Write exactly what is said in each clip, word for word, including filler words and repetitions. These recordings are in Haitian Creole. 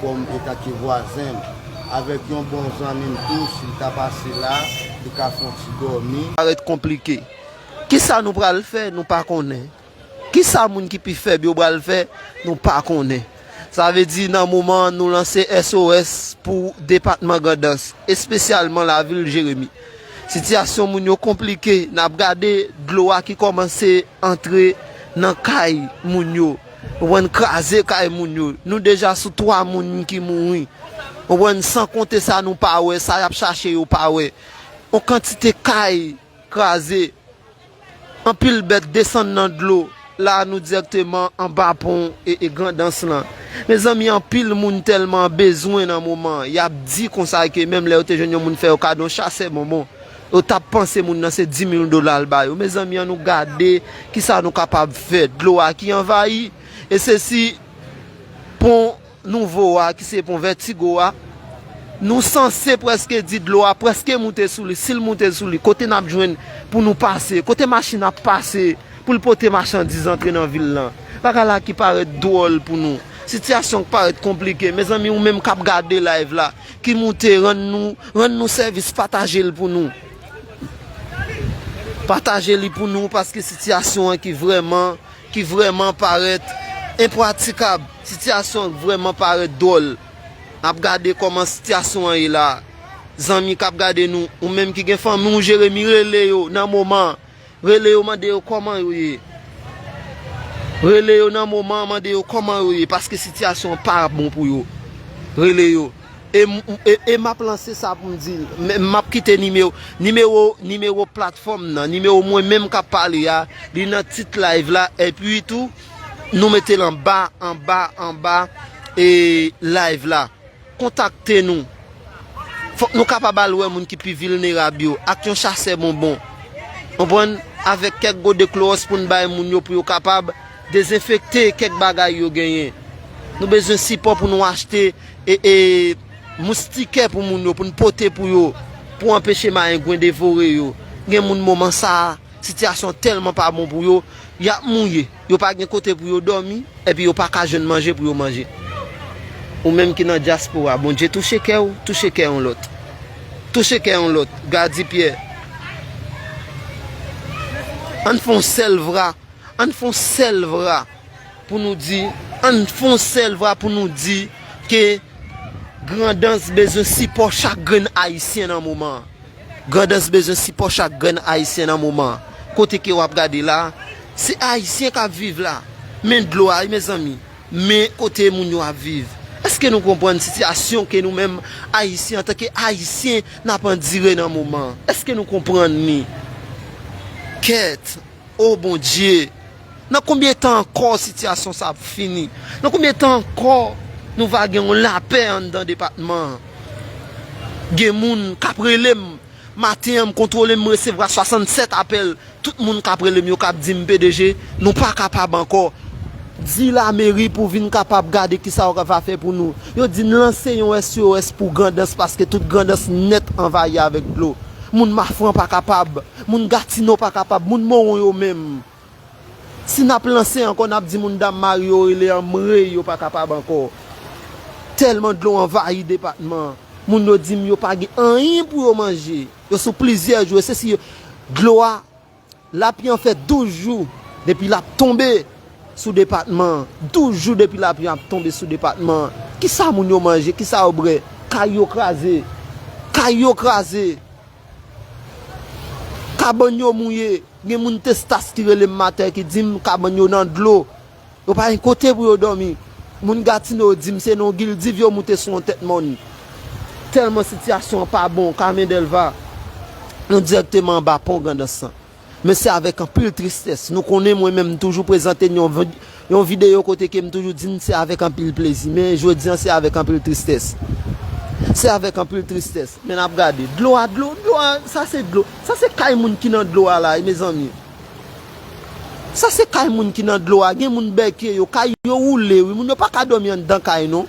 Kòm etanke vwazen m, avèk yon bon zanmi m tou, si l ta pase la, li ka fè yon ti dòmi. Parèt konplike. Kisa nou pral fè, nou pa konnen. Kisa moun ki pi fèb yo pral fè, nou pa konnen. Sa vle di, nan moman an, nou lanse S O S pou depatman Grandans, espesyalman lavil Jeremi. Sitiyasyon moun yo konplike, n ap gade dlo a ki kòmanse antre nan kay moun yo. Ou konprann, kraze kay moun yo. Nou deja sou twa moun ki mouri. Ou konprann, san konte sa nou pa wè, sa y ap chache yo pa wè. Yon kantite kay kraze. Anpil bèt desann nan dlo. La, nou dirèkteman anba pon e, e Grandans lan. Mezanmi, anpil moun tèlman bezwen nan moman an. Y ap di konsa ke menm lè yo te jwenn yon moun fè yo kado yon chasè bonbon, yo t ap panse moun nan se di mil dola l ba yo. Mezanmi, ann nou gade kisa nou kapab fè. Dlo a ki anvayi, e se si pon nouvo a, ki se pon Vètigo a, nou sanse prèske di dlo a prèske moute sou li. Si l moute sou li, kote n ap jwenn pou nou pase? Kote machin ap pase pou l pote machandiz antre nan vil lan? Bagay la ki parèt dwòl pou nou. Sitiyasyon k parèt konplike. Mezanmi, ou menm k ap gade live la, ki moute, rann nou, rann nou sèvis, pataje l pou nou. Pataje li pou nou, paske sitiyasyon an ki vrèman, ki vrèman parèt enpratikab. Sitiyasyon an vrèman parèt dwòl. N ap gade kòman sitiyasyon an ye la. Zanmi k ap gade nou, ou menm ki gen fanmi w, Jeremi, rele yo nan moman an. Rele yo, mande yo kòman yo ye. Rele yo nan moman an, mande yo kòman yo ye, paske sitiyasyon an pa bon pou yo. Rele yo. E m, e, e m ap lanse sa pou m di l. Men m ap kite nimewo, nimewo, nimewo platfòm nan, nimewo mwen menm k ap pale a, li nan tit live la, epi tou, nou mete l anba, anba, anba, e live la. Kontakte nou. Fòk nou kapab al wè moun ki pi vilnerab yo, ak yon chasè bonbon. Konprann? Avèk kèk gode klowòs pou n bay moun yo, pou yo kapab dezenfekte kèk bagay yo genyen. Nou bezwen sipò pou nou achte e, e moustikè pou moun yo, pou n pote pou yo, pou anpeche mayengwen devore yo. Gen moun moman sa a, sitiyasyon tèlman pa bon pou yo, y ap mouye, yo pa gen kote pou yo dòmi, epi yo pa ka jwenn manje pou yo manje. Ou menm ki nan dyaspora, Bondye touche kè w, touche kè yon lòt. Touche kè yon lòt, Gady Pyè. Ann fè yon sèl vwa, ann fè yon sèl vwa pou nou di, ann fè yon sèl vwa pou nou di ke Grandans bezwen sipò chak grenn Ayisyen nan moman an. Grandans bezwen sipò chak grenn Ayisyen nan moman an. Kote ke w ap gade la, se Ayisyen k ap viv la. Men dlo a, wi, mezanmi. Men kote moun yo ap viv. Èske nou konprann sitiyasyon ke nou menm Ayisyen, antanke Ayisyen, n ap andire nan moman an? Èske nou konprann li? Kèt, o Bondye! Nan konbyen tan ankò sitiyasyon sa ap fini? Nan konbyen tan ankò nou va gen yon lapè anndan depatman an? Gen moun k ap rele m maten an, m kontwole, m resevwa swasannsèt apèl. Tout moun k ap rele m yo k ap di m, "P D G, nou pa kapab ankò. Di lameri pou vin kapab gade kisa yo va fè pou nou." Yo di n lanse yon S O S pou Grandans, paske tout Grandans nèt anvayi avèk dlo. Moun Mafran pa kapab, moun Gatino pa kapab, moun Mowon yo menm. Si n ap lanse ankò, n ap di moun Dam Mari yo rele an, m rele yo pa kapab ankò. Tèlman dlo anvayi depatman an. Moun yo di m yo pa gen anyen pou yo manje. Yo sou plizyè jou, e se si yo, dlo a, lapli an fè douz jou depi l ap tonbe sou depatman an. Douz jou depi lapli an ap tonbe sou depatman an. Kisa moun yo manje? Kisa yo bwè? Kay yo kraze. Kay yo kraze. Kabann yo mouye. Gen moun Testas ki rele m maten ki di m kabann yo nan dlo. Yo pa gen kote pou yo dòmi. Moun Gatino yo di m se nan yon gildiv yo moute sou yon tèt mòn. Tèlman sitiyasyon an pa bon, Carmen Delva, nou dirèkteman anba pon Grandans lan. Men se avèk anpil tristès. Nou konnen mwen menm m toujou prezante n yon vi-, yon videyo kote ke m toujou di n se avèk anpil plezi. Men jodi an se avèk anpil tristès. Se avèk anpil tristès. Men n ap gade. Dlo a, dlo, dlo a, sa se dlo. Sa se kay moun ki nan dlo a la, wi, mezanmi. Sa se kay moun ki nan dlo a. Gen moun bèke yo, kay yo woule, wi. Moun yo pa ka dòmi anndan kay, non.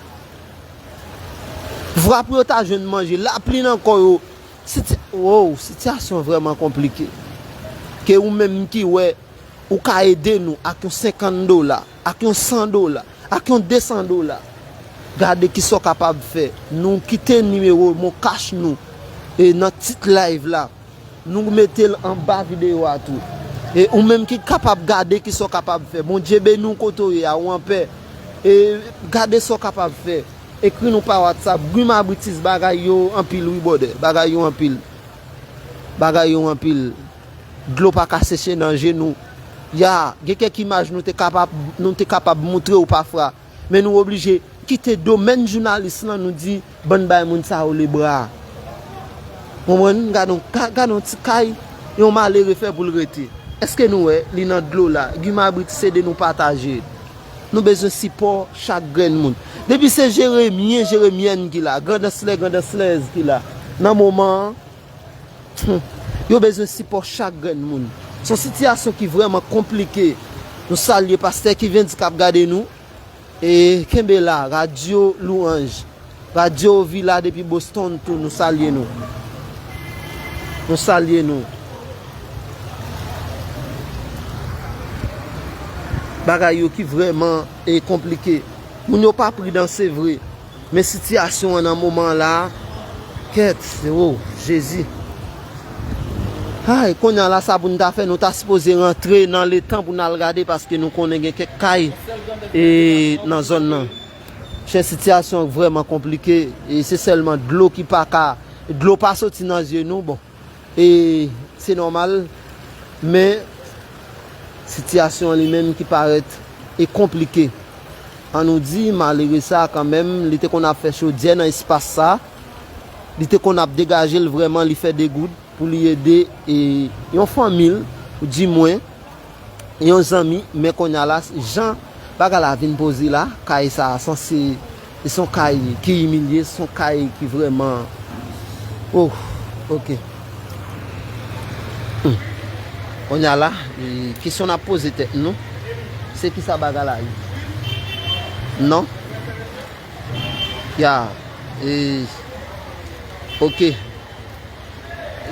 Vwa pou yo ta jwenn manje. Lapli nan kò yo. Siti-, wow, sitiyasyon vrèman konplike. Ke ou menm ki wè, ou ka ede nou ak yon senkant dola, ak yon san dola, ak yon de san dola. Gade kisa w kapab fè. Nou kite nimewo Moncash nou e nan tit live la. Nou mete l anba videyo a tou. E ou menm ki kapab gade kisa w kapab fè. Bondye beni w kote w ye a, ou anpè. E gade sa w kapab fè. Ekri nou pa WhatsApp. Guy Mabritis, bagay yo anpil wi brother. Bagay yo anpil. Bagay yo anpil. Dlo pa ka seche nan je nou. Ya, gen kèk imaj nou te kapab, nou te kapab moutre w pafwa. Men nou oblije kite domèn jounalis lan, nou di, bann bay moun sa yo lebra. Konprann? Gade yon, ga- gade yon ti kay, yon malere fè pou l rete. Èske nou wè li nan dlo la? Guy Mabritis, ede nou pataje. Nou bezwen sipò chak grenn moun. Depi se Jeremyen, Jeremyèn ki la, Grandanslè, Grandanslèz ki la, nan moman an, hmm, yo bezwen sipò chak grenn moun. Se yon sitiyasyon ki vrèman konplike. Nou salye pastè Kivens k ap gade nou. E kenbe la, Radyo Lwanj. Radyo Vila depi Boston tou, nou salye nou. Nou salye nou. Bagay yo ki vrèman e konplike. Moun yo pa pridan, se vre. Men sitiyasyon an nan moman la, kèt, o, Jezi. Ay, kounye a la, sa pou n ta fè, nou ta sipoze rantre nan letan pou n al gade, paske nou konnen gen kèk kay e nan zòn nan. Chè, sitiyasyon an vrèman konplike, e se sèlman dlo ki pa ka, dlo pa soti nan zye nou, bon. E se nòmal, men sitiyasyon an li menm ki parèt e konplike. An nou di, malere sa a kanmenm, li te konn ap fè chodyè nan espas sa a, li te konn ap degaje l vrèman, li fè degoud pou li ede e yon fanmi l, ou di mwen, yon zanmi, men kounye a la, jan bagay la vin poze la, kay sa a sanse, se yon kay ki imilye, se yon kay ki vrèman, oh, ok. Hmm. Kounye a la, e, kesyon n ap poze tèt nou, se kisa bagay la ye? Non? Ya, e, ok.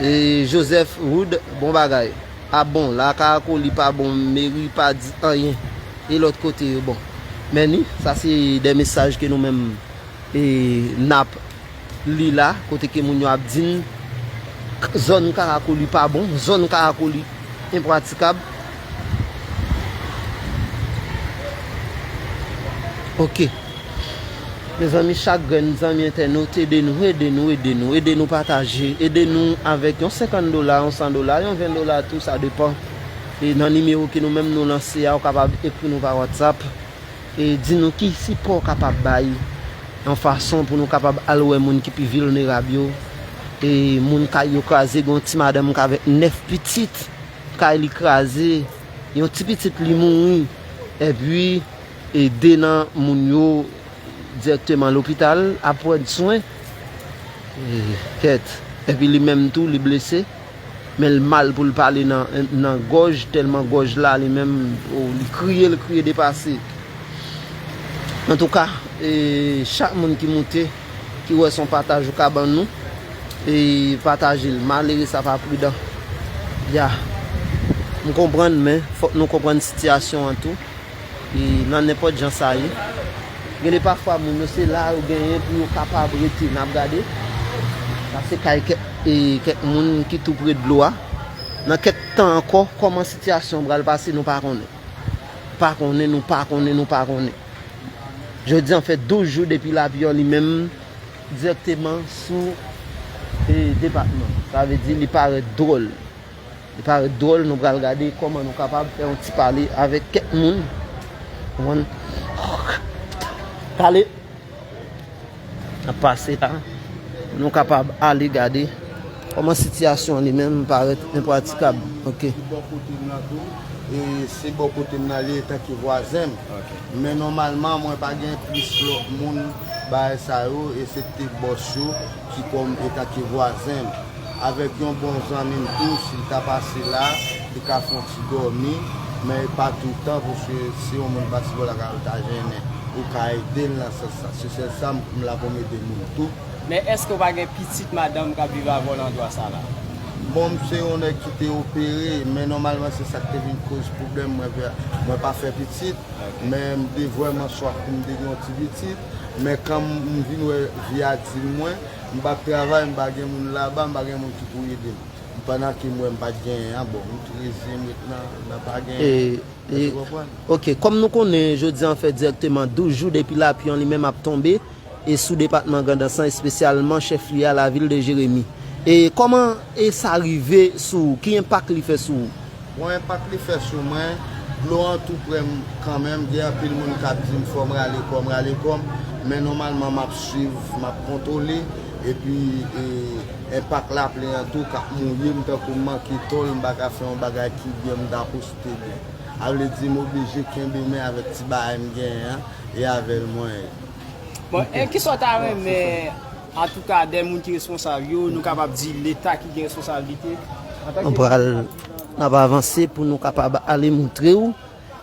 E Joseph Wood, bon bagay. A bon, la Karako li pa bon, meri pa di anyen. E lòt kote yo bon. Men ni, sa se de mesaj ke nou menm e n ap li la, kote ke moun yo ap di n k- zòn Karako li pa bon, zòn Karako li enpratikab. Ok. Mezanmi, chak grenn zanmi entènot, ede nou, ede nou, ede nou, ede nou pataje, ede nou avèk yon senkant dola, yon san dola, yon ven dola tou, sa depan. E nan nimewo ke nou menm nou lanse a, ou kapab ekri nou pa WhatsApp. E di nou ki sipò w kapab bay, yon fason pou nou kapab al wè moun ki pi vilnerab yo. E moun kay yo kraze, gen yon ti madanm k avèk nèf pitit, kay li kraze, yon ti pitit li mouri. Epi, e de nan moun yo dirèkteman lopital ap pran swen. E, kèt. Epi li menm tou, li blese. Men l mal pou l pale nan, nan gòj, tèlman gòj la, li menm, o, li kriye, l kriye depase. Antouka, e, chak moun ki moute, ki wè se yon pataj ou ka ban nou, e pataje l. Malere sa pa pridan. Ya. M konprann, men fòk nou konprann sitiyasyon an tou. E nan nenpòt jan sa ye. Gen de pafwa moun yo se la yo genyen pou yo kapab rete. N ap gade. Sa se kay kèk, e, kèk moun ki tou pre dlo a. Nan kèk tan ankò, kòman sitiyasyon an pral pase, nou pa konnen. Pa konnen, nou pa konnen, nou pa konnen. Jodi an fè douz jou depi lapli an li menm dirèkteman sou, e, depatman. Sa vle di li parèt dwòl. Li parèt dwòl, nou pral gade kòman nou kapab fè yon ti pale avèk kèk moun. Konprann? Pale. N ap pase la. Nou kapab ale gade kòman sitiyasyon an li menm parèt enpratikab. Ok. Bò kote m nan tou, e se bò kote m nan li etanke vwazen m. Ok. Men nòmalman, mwen pa gen plis lòt moun bagay sa yo, esepte bòs yo ki kòm etanke vwazen m. Avèk yon bon zanmi m tou, si l ta pase la, li ka fè yon ti dòmi, men pa toutan, paske si yon moun pase bò la, ka ta jennen. Ou ka ede l nan sans sa. Se sèl sa m, m la pou m ede moun tou. Men èske w pa gen pitit madanm k ap viv avè w nan andwa sa la? Bon, m se yon nèg ki te opere, men nòmalman se sa k te vin koz pwoblèm mwen, mwen pa fè pitit, men m te vrèman swaf pou m te gen yon ti pitit, men kan m vin wè vi a di m mwen, m p ap travay, m pa gen moun laba, m pa gen moun ki pou ede m. Pandan ke m wè m pa t genyen an, bon, m tou reziye m ret nan, nan pa genyen an. Èske w konprann? Ok, kòm nou konnen, jodi a fè dirèkteman douz jou depi lapli an li menm ap tonbe, e sou depatman Grandans lan, espesyalman chèflye a, lavil de Jeremi. E kòman e sa rive sou ou? Ki enpak li fè sou ou? Bon, enpak li fè sou mwen, dlo an tou prè m kanmenm, gen anpil moun k ap di m fò m rale kò m, rale kò m, men nòmalman m ap swiv, m ap kontwole, epi e, enpak lapli an tou k ap mouye m tankou m manke tòl, m pa ka fè yon bagay ki byen, m ta poste byen. A vle di m oblije kenbe men avèk ti bagay m genyen an e avè l mwen. Bon, e kisa w ta renmen, antouka, dè moun ki responsab yo, nou kapab di Leta ki gen responsablite? Antanke... Nou pral, n ap avanse pou nou kapab ale moutre w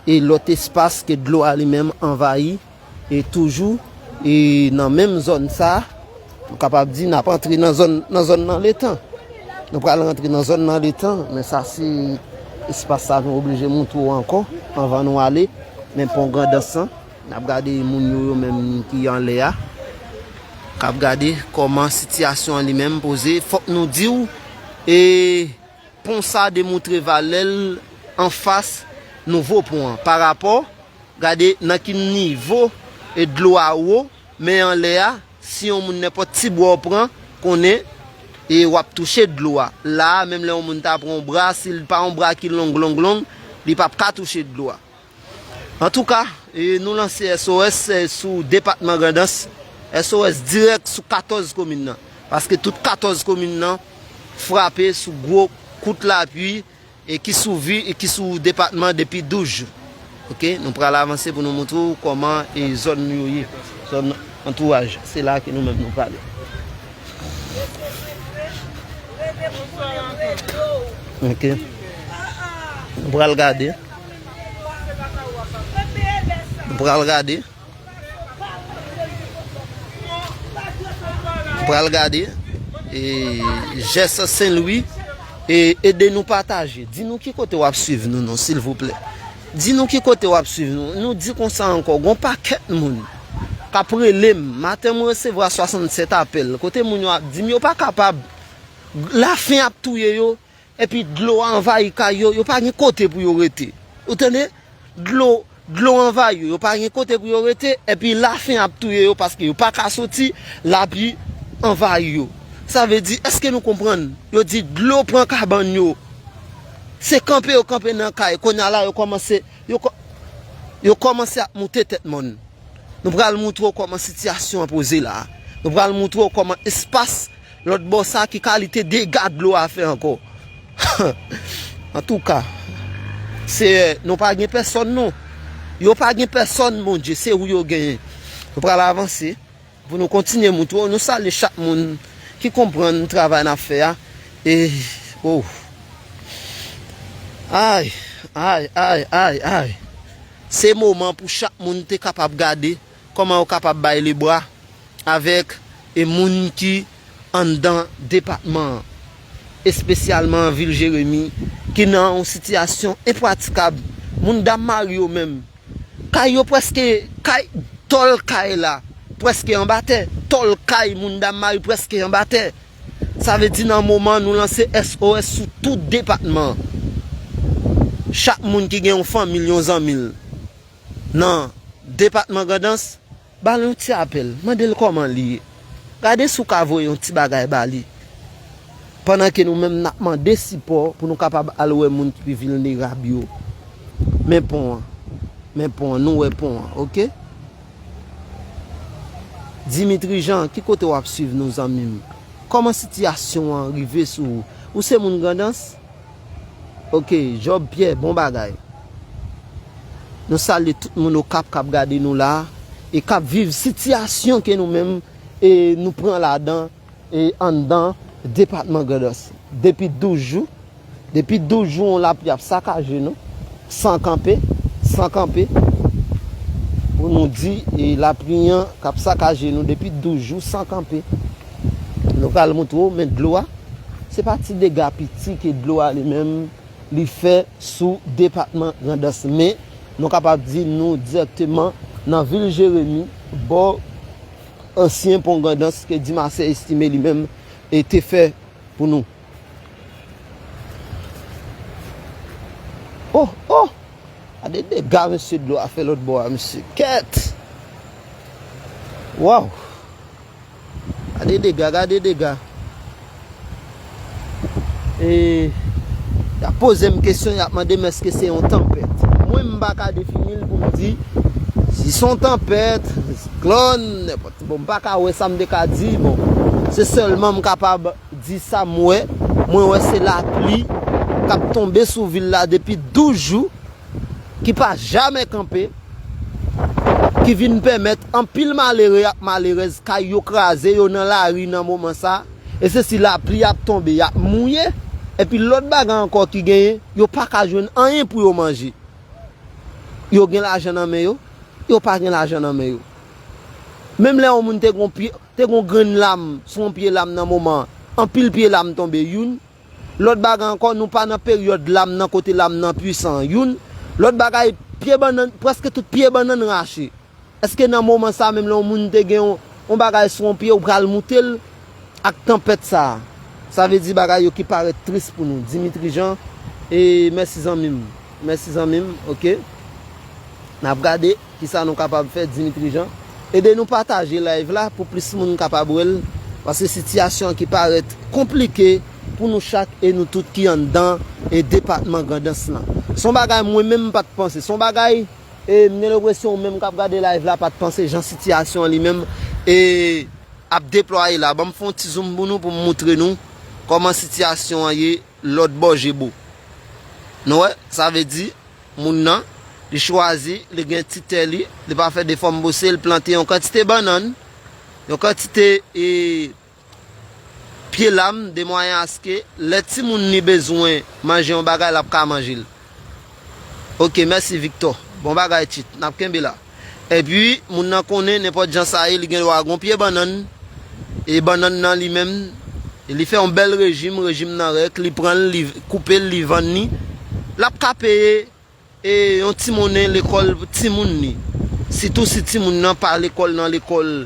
e lòt espas ke dlo a li menm anvayi e toujou e nan menm zòn sa, nou kapab di n ap antre nan zòn, nan zòn nan letan. Nou pral rantre nan zòn nan letan, men sa se espas sa nou oblije moutre w ankò anvan nou ale. Men pon Grandans lan, n ap gade moun yo, yo menm ki anlè a, k ap gade kòman sitiyasyon an li menm poze. Fòk nou di w, e pon sa demoutre valè l anfas nouvo pon an. Parapò, gade nan ki nivo e dlo a wo, men anlè a, si yon moun nenpòt ti bwa w pran, konnen, e w ap touche dlo a. La a, menm lè yon moun ta pran yon bra, si l pa yon bra ki long, long, long, li p ap ka touche dlo a. Antouka, e, nou lanse S O S, e, sou depatman Grandans, S O S dirèk sou katòz komin nan. Paske tout katòz komin nan frape sou gwo kout lapli e ki sou vi, e ki sou depatman depi douz jou. Ok, nou pral avanse pou nou moutre w kòman e zòn yo ye, zòn antouraj. Se la ke nou menm nou prale. Ok. Nou pral gade. Nou pral gade. Nou pral gade. E, Jès Senlwi, e, ede nou pataje. Di nou ki kote w ap swiv nou, non, silvouplè. Di nou ki kote w ap swiv nou. Nou di konsa ankò, gon pakèt moun k ap rele m. Maten, mwen resevwa swasannsèt apèl. Kote moun yo ap di m yo pa kapab. Lafen ap touye yo. Epi dlo a anvayi kay yo, yo pa gen kote pou yo rete. Ou tande? Dlo, dlo anvayi yo, yo pa gen kote pou yo rete, epi lafen ap touye yo paske yo pa ka soti, lapli anvayi yo. Sa vle di, èske nou konprann? Yo di dlo pran kabann yo. Se kanpe yo kanpe nan kay, kounye a la yo kòmanse, yo kò-, yo kòmanse ap moute tèt mòn. Nou pral moutre w kòman sitiyasyon an poze la a. Nou pral moutre w kòman espas lòt bò sa, ki kalite dega dlo a fè ankò. Antouka, Seyè, nou pa gen pèsòn, non. Yo pa gen pèsòn, Bondye, se ou yo genyen. Nou pral avanse pou nou kontinye moutre w. Nou salye chak moun ki konprann travay n ap fè a. E, oh. Ay, ay, ay, ay, ay. Se moman pou chak moun te kapab gade kòman yo kapab bay lebra avèk e moun ki anndan depatman an, espesyalman vil Jeremi, ki nan yon sitiyasyon enpratikab. Moun dam mari yo menm, kay yo prèske, kay, tòl kay la prèske anba tè, tòl kay moun dam mari prèske anba tè. Sa vle di nan moman nou lanse S O S sou tout depatman an. Chak moun ki gen yon fanmi l, yon zanmi l nan depatman Grandans, ba l yon ti apèl, mande l kòman li ye. Gade si w ka voye yon ti bagay ba li. Pandan ke nou menm n ap mande sipò pou nou kapab al wè moun ki pi vilnerab yo. Men pon an. Men pon an, nou wè pon an, ok? Dimitri Jean, ki kote w ap swiv nou, zanmi m? Kòman sitiyasyon an rive sou ou? Ou se moun Grandans? Ok, Job Pierre, bon bagay. Nou salye tout moun Okap k ap gade nou la e k ap viv sitiyasyon ke nou menm e nou pran ladan e anndan depatman Grandans. Depi douz jou, depi douz jou, yon lapli ap sakaje nou, san kanpe, san kanpe. Pou nou di, e lapli an k ap sakaje nou depi douz jou san kanpe. Nou pral moutre w, men dlo a, Se pa ti dega piti ke dlo a li menm li fè sou depatman Grandans, men nou kapab di nou dirèkteman nan vil Jeremi, bò ansyen pon Grandans ke Dimasè Estimé li menm e te fè pou nou. Oh, oh! Gade dega mesye dlo a fè lòt bò a, mesye. Kèt! Waw! Gade dega, gade dega. E y ap poze m kesyon, y ap mande m èske se yon tanpèt. Mwen, m pa ka defini l pou m di si se yon tanpèt, siklòn, nenpòt. Bon, m pa ka wè sa m te ka di. Bon, se sèlman m kapab di sa m wè. Mwen wè se lapli k ap tonbe sou vil la depi douz jou, ki pa jamè kanpe, ki vin pèmèt anpil malere ak malerèz kay yo kraze, yo nan lari nan moman sa, e se si lapli ap tonbe, y ap mouye, epi lòt bagay ankò ki genyen, yo pa ka jwenn anyen pou yo manje. Yo gen lajan nan men yo, yo pa gen lajan nan men yo. Menm lè yon moun te gon pye, te gon grenn lam sou yon pye lam nan moman an, anpil pye lam tonbe, youn. Lòt bagay ankò, nou pa nan peryòd lam nan kote lam nan pwisan, youn. Lòt bagay, pye bannann, prèske tout pye bannann rache. Èske nan moman sa menm lè yon moun te gen yon, yon bagay sou yon pye, ou pral moute l ak tanpèt sa a? Sa vle di bagay yo ki parèt tris pou nou. Dimitri Jean, e mèsi zanmi m. Mèsi zanmi m, oke. N ap gade kisa nou kapab fè, Dimitri Jean. Ede nou pataje live la pou plis moun kapab wè l, paske sitiyasyon an ki parèt konplike pou nou chak e nou tout ki anndan e depatman Grandans lan. Se yon bagay mwen menm m pa t panse. Se yon bagay, e m gen lenpresyon ou menm k ap gade live la pa t panse jan sitiyasyon an li menm e ap deplwaye la. Ban m fè yon ti zoom pou nou, pou m moutre nou kòman sitiyasyon an ye lòt bò Jebo. Nou wè, sa vle di, moun nan, li chwazi, li gen ti tè li, li pa fè defòm bose, li plante yon kantite bannann, yon kantite, e, pye lam, de mwayen aske lè timoun li bezwen manje yon bagay, l ap ka manje l. Oke, mèsi Victor. Bon bagay, Tit. N ap kenbe la. Epi, moun nan konnen, nenpòt jan sa ye, li gen dwa gon pye bannann. E bannann nan li menm, li fè yon bèl rejim, rejim nan rèk, li pran l, li koupe l, li vann li. L ap ka peye, e, yon ti monnen lekòl timoun li. Sitou si timoun nan pa lekòl nan lekòl